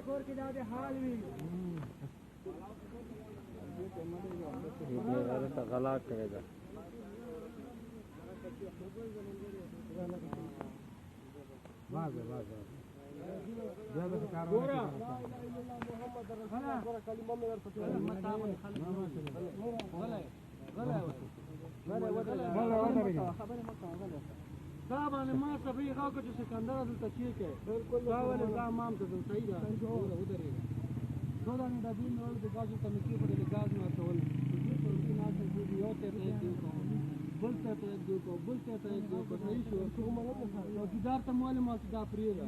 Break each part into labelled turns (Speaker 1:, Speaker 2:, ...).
Speaker 1: کور کې دا د حال وي.
Speaker 2: دې غیرته غلا کړې ده.
Speaker 3: واضح واضح بیا به کار ونه.
Speaker 1: دا باندې ما سبي غاو چې سکندر دلته چی کې بالکل دا ولې دا مام ته ځم. صحیح ده، ودرېږه. دوه دانې ډبې مې ول د ګازو ته مې کېښودلې، د ګاز مې ورته ول په دې څوکۍ ناست یم، یو ته ته یې کوم، بل ته ته یې کوم، بل ته ته یې کوم. صحیح شو. څوکیدار ته مې ولې ما چې دا پرېږده،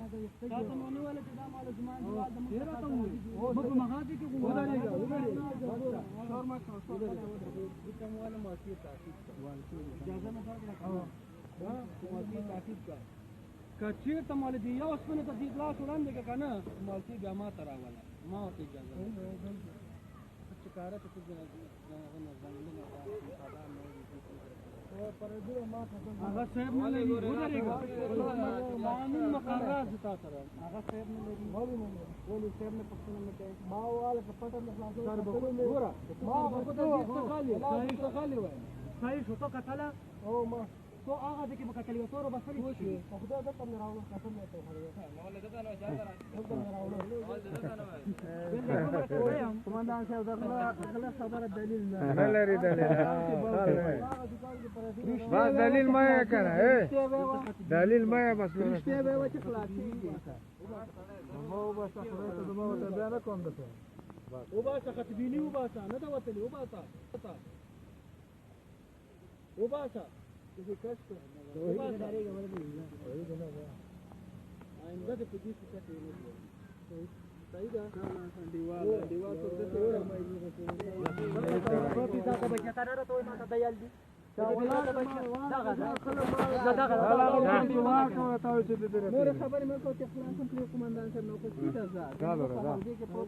Speaker 1: تا ته مې ونه ویل چې دا مال زما انډیوال د موږ ته موږ په مغازې کې ودرېږه، ودرېږه، شور مه کوه، شور مه کوه. دې ته مې ولې مالټې تعقیب کړه، اجازه مې درکړه که نه؟ مالټې تعقیب کړه. که چېرته مالې دې یو سپینې ته دې لاس وړاندې کړه که نه، مالټې بیا ما ته راوله، ما ورته اجازه ورکړه. چې کاره ته ځنګلونه هغه صاحب نه لري. ودرېږه، قانون مقرره زه تا سره هغه صاحب نه لري. ولې صاحب نه پوښتنه نه کوي؟
Speaker 4: ما واله که پټه مې خلاصول
Speaker 1: سر به ګوره، ما خو ته څه خالي صحیح څه خالي وای. صحیح شو، تو کتله
Speaker 4: او ما
Speaker 1: تو هغه ځکه به کتلې تور به سړي
Speaker 4: شو. په خدای دلته مې راوړل، قسم مې ته وخوړل، دلته مې راوړل.
Speaker 1: قومندان صاحب، د غله خبره دلیل نه
Speaker 3: نه لري. دلیل بس دلیل ما یې کنه، دلیل ما یې بس
Speaker 1: رښتیا به و چې خلاصېږي.
Speaker 3: ما وباسه، خدای ته زما ورته بیا نه کوم دته.
Speaker 1: وباسه خطبینی، وباسه، نه ده وتلې، وباسه، وباسه، وباسه. آینده د په دې څه کې نه صحیح ده. دیوال دیوال څوک دې ته بچا ته راته وای، ما ته دیال دي. نور خبرې مې کوم چې خلاص کړو. قومندان صاحب، نو کوم څه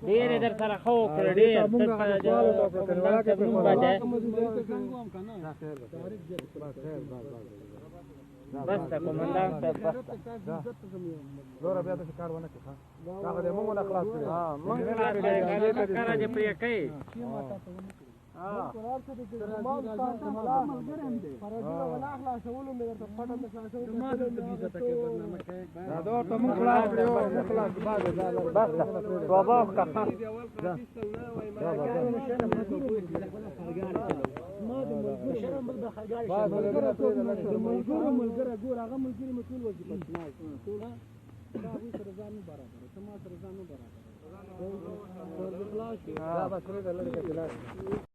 Speaker 2: ډېر در سره خو کړ، ډېر قومندان صاحب نوم باندې. بس ته قومندان صاحب، بس
Speaker 3: زوره بیا د کار ونه کړه. هغه دې موږ خلاص کړو.
Speaker 2: ها، موږ خلاص کړو، کله دې پرې کوي.
Speaker 3: دا دا ته موږ خلاص کړو، موږ خلاص.
Speaker 2: بس توبه وکړه.
Speaker 1: ملګرو ملګری ګور، هغه ملګري مې ټول وظیفه ټول هغوی سره ځان نه برابر، ته ما سره ځان نه برابر.
Speaker 3: دا بس.